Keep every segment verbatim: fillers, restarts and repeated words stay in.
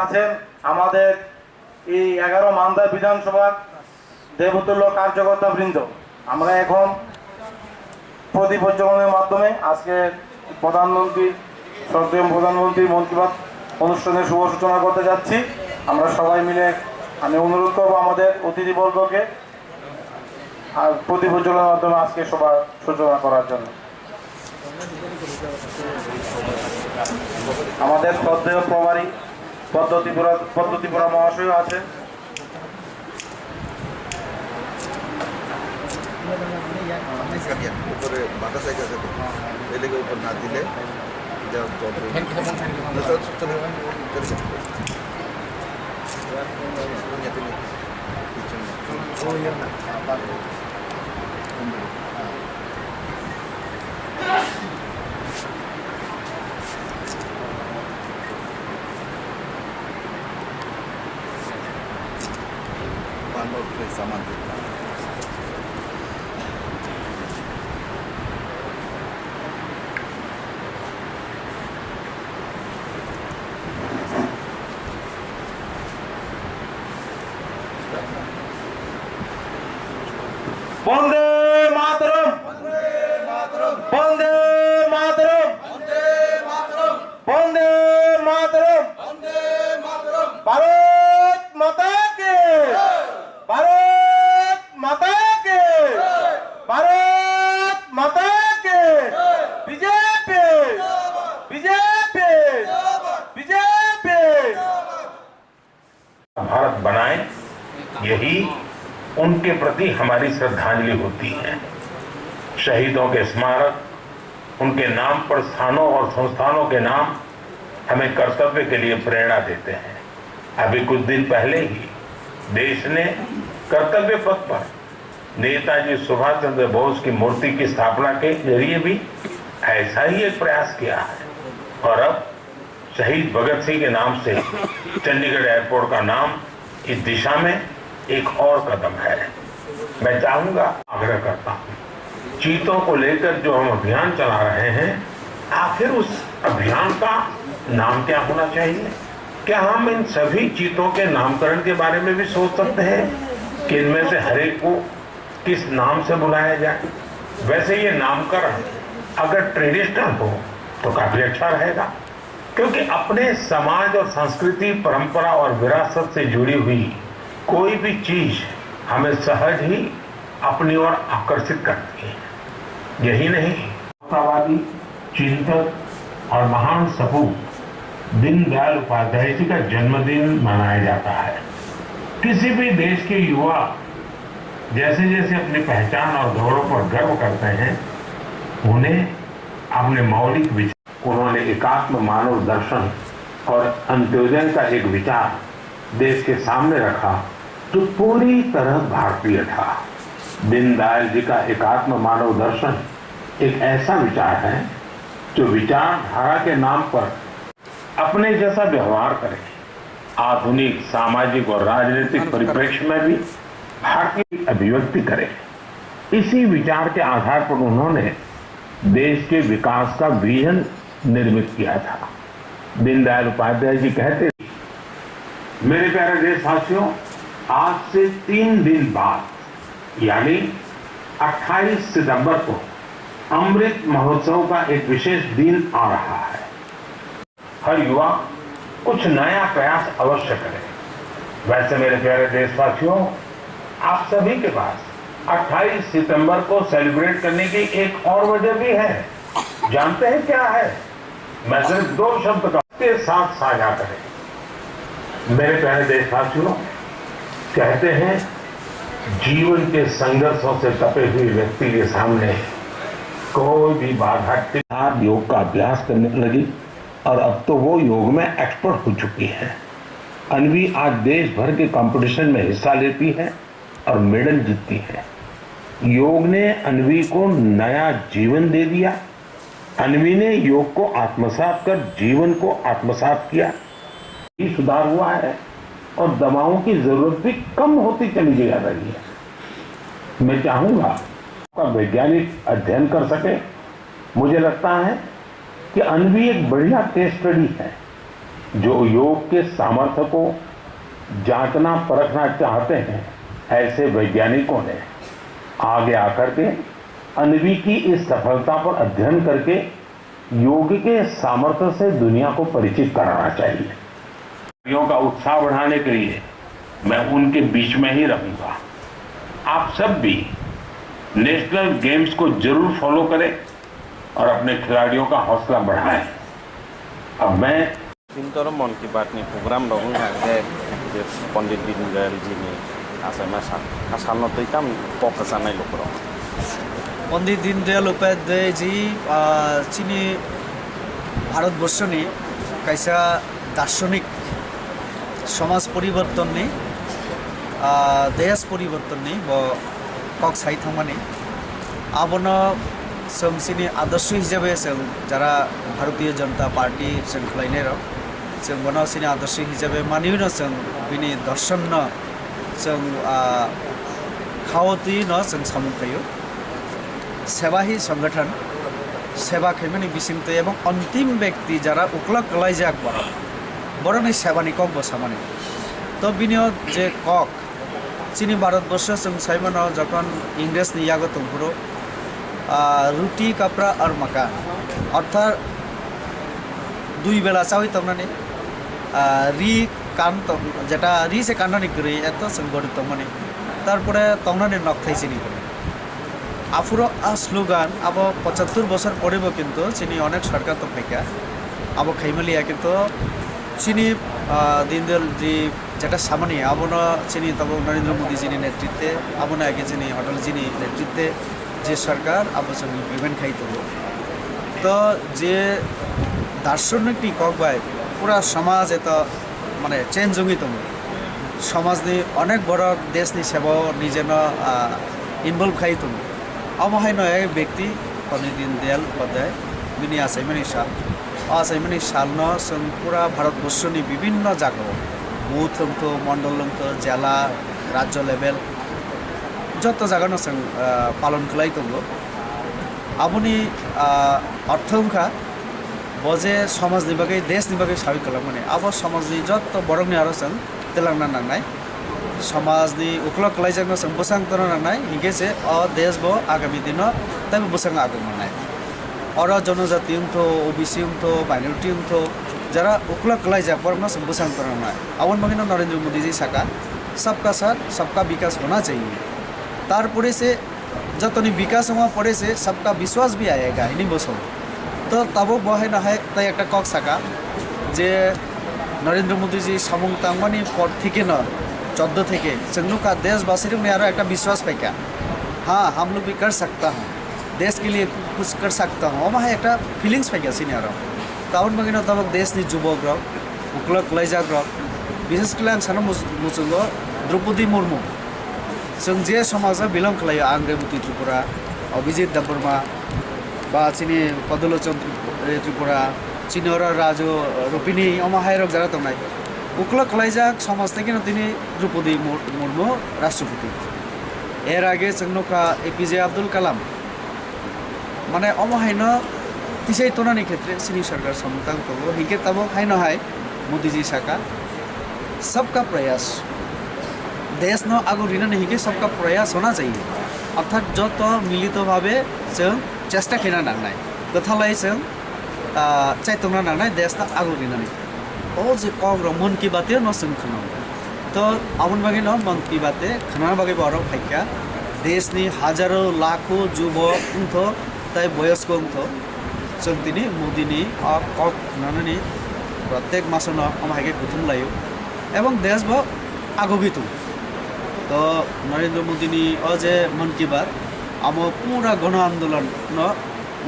আছেন আমাদের এই এগারো মান্দা বিধানসভার দেবতুল্য কার্যকর্তা বৃন্দ। আমরা এখন প্রদীপ প্রজ্বলনের মাধ্যমে আজকে প্রধানমন্ত্রী, শ্রদ্ধেয় প্রধানমন্ত্রী মন কি বাত অনুষ্ঠানের শুভ সূচনা করতে যাচ্ছি। আমরা সবাই মিলে, আমি অনুরোধ করবো আমাদের অতিথিবর্গকে আর প্রদীপ প্রজ্বলনের মাধ্যমে আজকে সভার সূচনা করার জন্য। আমাদের শ্রদ্ধেয় প্রভারী পদ্ম ত্রিপুরা, পদ্ম ত্রিপুরা মহাশয় আছেন। উপরে বাতাস আইতেছে তো, এই লেগে উপর না দিলে এটা জল পড়বে। না, চল, চল, চল, চল, চল। বন্দে মাতরম। বন্দে মাতরম। বন্দে মাতরম। ভারত মাতা কে। ভারত মাতা কে। ভারত মাতা কে। বিজেপি। বিজেপি। বিজেপি। भारत बनाएं, यही उनके प्रति हमारी श्रद्धांजलि होती है। शहीदों के स्मारक, उनके नाम पर स्थानों और संस्थानों के नाम हमें कर्तव्य के लिए प्रेरणा देते हैं। अभी कुछ दिन पहले ही देश ने कर्तव्य पथ पर नेताजी सुभाष चंद्र बोस की मूर्ति की स्थापना के जरिए भी ऐसा ही एक प्रयास किया है। और अब शहीद भगत सिंह के नाम से चंडीगढ़ एयरपोर्ट का नाम इस दिशा में एक और कदम है। मैं चाहूंगा, आग्रह करता हूं, चीतों को लेकर जो हम अभियान चला रहे हैं, आखिर उस अभियान का नाम क्या होना चाहिए? क्या हम इन सभी चीतों के नामकरण के बारे में भी सोच सकते हैं कि इनमें से हर एक को किस नाम से बुलाया जाए? वैसे ये नामकरण अगर ट्रेडिशनल हो तो काफी अच्छा रहेगा, क्योंकि अपने समाज और संस्कृति, परंपरा और विरासत से जुड़ी हुई कोई भी चीज हमें सहज ही अपनी ओर आकर्षित करती है। यही नहीं, राष्ट्रवादी चिंतक और महान सपूत दीनदयाल उपाध्याय जी का जन्मदिन मनाया जाता है। किसी भी देश के युवा जैसे जैसे अपनी पहचान और गौरव पर गर्व करते हैं, उन्हें अपने मौलिक विचार। उन्होंने एकात्म मानव दर्शन और अंत्योदय का एक विचार देश के सामने रखा, जो पूरी तरह भारतीय था। दीनदयाल जी का एकात्म मानव दर्शन एक ऐसा विचार है, जो विचारधारा के नाम पर अपने जैसा व्यवहार करें। आधुनिक सामाजिक और राजनीतिक परिप्रेक्ष्य में भी भारतीय अभिव्यक्ति करें। इसी विचार के आधार पर उन्होंने देश के विकास का विजन निर्मित किया था। दीनदयाल उपाध्याय जी कहते, मेरे प्यारे देशवासियों, आज से तीन दिन बाद यानी अट्ठाईस सितंबर को अमृत महोत्सव का एक विशेष दिन आ रहा है। हर युवा कुछ नया प्रयास अवश्य करे। वैसे मेरे प्यारे देशवासियों, आप सभी के पास अट्ठाईस सितंबर को सेलिब्रेट करने की एक और वजह भी है। जानते हैं क्या है? मैं सिर्फ दो शब्द का के साथ साझा करें। मेरे प्यारे देशवासियों, कहते हैं, जीवन के संघर्षों से तपे हुए व्यक्ति के सामने कोई भी बाधा टिक आप योग का अभ्यास करने लगी और अब तो वो योग में एक्सपर्ट हो चुकी है। अन्वी आज देश भर के कंपटीशन में हिस्सा लेती है और मेडल जीतती है। योग ने अन्वी को नया जीवन दे दिया। अन्वी ने योग को आत्मसात कर जीवन को आत्मसात किया। भी सुधार हुआ है और दवाओं की जरूरत भी कम होती चली जा रही है। मैं चाहूंगा का वैज्ञानिक अध्ययन कर सके। मुझे लगता है कि अन्वी एक बढ़िया केस स्टडी है। जो योग के सामर्थ्य को जांचना परखना चाहते हैं, ऐसे वैज्ञानिकों ने आगे आकर के अन्वी की इस सफलता पर अध्ययन करके योग के सामर्थ्य से दुनिया को परिचित कराना चाहिए। खिलाड़ियों का उत्साह बढ़ाने के लिए मैं उनके बीच में ही रहूंगा। आप सब भी नेशनल गेम्स को जरूर फॉलो करें और अपने खिलाड़ियों का हौसला बढ़ाएं। अब मैं Tintoro Mon Ki Baat ni program rok wngkha hwnkhe je Pondit Dindayal ji ni achaima sal, a salno twi tam kok kwchanai lukurok. Pondit Dindayal Upadhyay ji, ah, chini Bharatborsho ni kaisa darshonik, somaj poriborton ni, ah, desh poriborton ni bo kok sai thangmani. Abono chwng chini adorsho hisabe chwng jara Bharatiya Janata Party chwng khlainai rok, chwng bono chini adorsho hisabe maniwi no chwng bini dorshon no chwng, ah, khao twi no chwng samung khaio. Seba hi songothon, seba khaimani bisingtwi ebong ontim bekti jara uklok kwlaijak borok, borokni sebani kok bo samani. To bini o je kok, chini Bharatborsho chwng sai mano, jokhon Ingresni yago tongphuru, ah, ruti kapra ar makan, orthat dui bela chawi tongnani, ah, ri kan tong, jeta ri se kannani kwrwi, eto chwng gori tongmani, tarpore tongnani nokthai chini kwrwi. Aphuru a slogan abo pochattor bosor pore bo kintu chini onek sorkar tong phaikha, abo khaimaliya kintu chini, ah, Dindayal ji jeta samani abono chini tabuk Narendra Modi ji ni netritwe, abono age chini Atal ji ni netritwe je sorkar abo chwng implement khai tongo. To je darshonik ni kok bai pura somaj eto mane change wngwi tongo. Somajni onek borok deshni seba o nijeno, ah, involve khai tongo. Omo haino ek bekti Pondit Dindayal Upadhyay bini achaimani sal. O achaimani salno chwng pura Bharatborsoni bibinno jagao, booth wngtho, mondol wngtho, jela, rajyo level, joto jagano chwng, ah, palon khlai tongo. Aboni, ah, ortho wngkha bo je somajni bagwi, deshni bagwi sawi kwlangmani. Abo somajni joto borokni aro chwng twlangna nangnai. Somajni uklok kwlaijakno chwng bwsang tongna nangnai, hinkhe se o desh bo agami dino teibo bwsang aguk mannai. Oro jonojati wngtho, O B C wngtho, minority wngtho, jara uklok kwlaijak borokno chwng bwsang tongna nangnai. Aboni bagwino Narendra Modi ji saka, "Sabka saath, sabka vikas hona chahiye." Tarpore se jotoni bikas wngma pore se sabka biswas bhi aayega, hini bo sao. To tabuk bo haino hai tai ekta kok saka je Narendra Modi ji samung tangmani por theke no, choddo theke chwng nukha deshbasi rokni aro ekta biswas phaikha, "Ha, hum log bhi kar sakta hai, desh ke liye kuch kar sakta hai." Omo hai ekta feelings phaikha chini aro. Tabuk bagwino tabuk deshni jubok rok, uklok kwlaijak rok, bishes khe ang sana mus-, muchungo Draupadi Murmu. Chwng je somajo belong khlaio, ang Rebati Tripura, Abhijit Debbarma, ba chini Padalochon Trip-, eh, Tripura, chini oro Raju Rupini, omo hai rok jara tongnai. Uklok khlaijak somaj tei keno tini Draupadi Mur-, Murmu Rashtrapati. Er age chwng nukha A P J Abdul Kalam. Mane omo haino tisai tonani khetre chini sarkar samung tang tongo, hinkhe tabuk haino hai Modi ji saka, "Sabka prayas." Desh no agur rinani hinkhe sabka prayas hona chahiye. Orthat joto milito bhabe chwng chesta khaina nangnai, kwthalai chwng, ah, chaitokna nangnai desh no agur rinani. O je kok rok Mon Ki Baat no chwng khwnao. To aboni bagwi no Mon Ki Baat khwnana bagwi bo oro phaikha. Desh ni hajaro lakho jubok wngtho tai boyosko wngtho. Chwng tini Modi ni o kok khwnanani protek masono omo hai khe kuthum laio. Ebong desh bo agogwi tongo. To Narendra Modi ni o je Mon Ki Baat, amo pura gono andolon no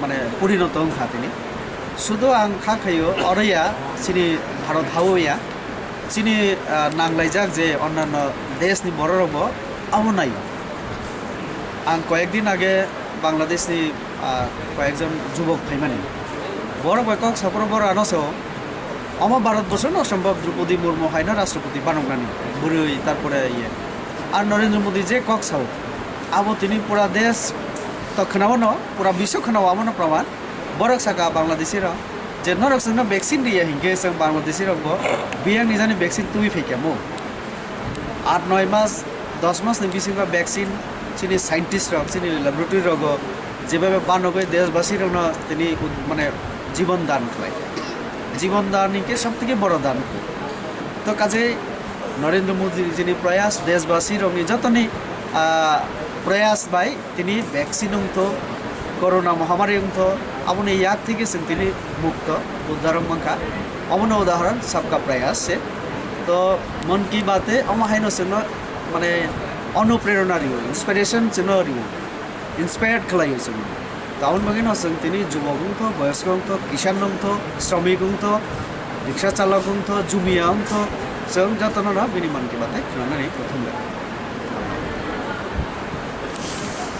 mane porinoto wngkha tini. Sudu ang kha khaio oro ya chini Bharat hao ya, chini, ah, nanglaijak je onnanno desh ni borok rok bo abo naio. Ang koyek din age Bangladesh ni, ah, koyek jon jubok phaimani. Borok bai kok saphuru borok ano se o, omo Bharat borsho no sombhob Draupadi Murmu haino Rashtrapati banoknani bwrwi, tarpore iye. Ar Narendra Modi je kok sao, abo tini pura desh to khwnao no, pura bisw khwnao abono praman. Borok saka Bangladeshi rok, Je norok chwngno vaccine riya hinkhe chwng Bangladeshi rokbo biyang ni jani vaccine twi phaikha mo. Aat noi mas, dos mas ni bisingo vaccine chini scientist rok, chini laboratory rogo jebabe banogoi deshbasi rokno tini ud-, mane jibon dan khlai. Jibon dan hinkhe sob theke boro dan. To kaje Narendra Modi jini prayas, deshbasi rokni jotoni, ah, prayas bai tini vaccine wngtho, corona mohamari wngtho, aboni yak theke chwng tini mukto, uddar wng mankha. Omono udahoron sabka prayas se. To Mann Ki Baat e omo haino chwngno mane onuprerona rio, inspiration chwngno rio, inspired khlaio chwngno. Taboni bagwino chwng tini jubok wngtho, boyosko wngtho, kisan wngtho, sromik wngtho, riksa chalok wngtho, jumiya wngtho, chwng jotono no bini Mann Ki Baat e khwnanani kuthum le.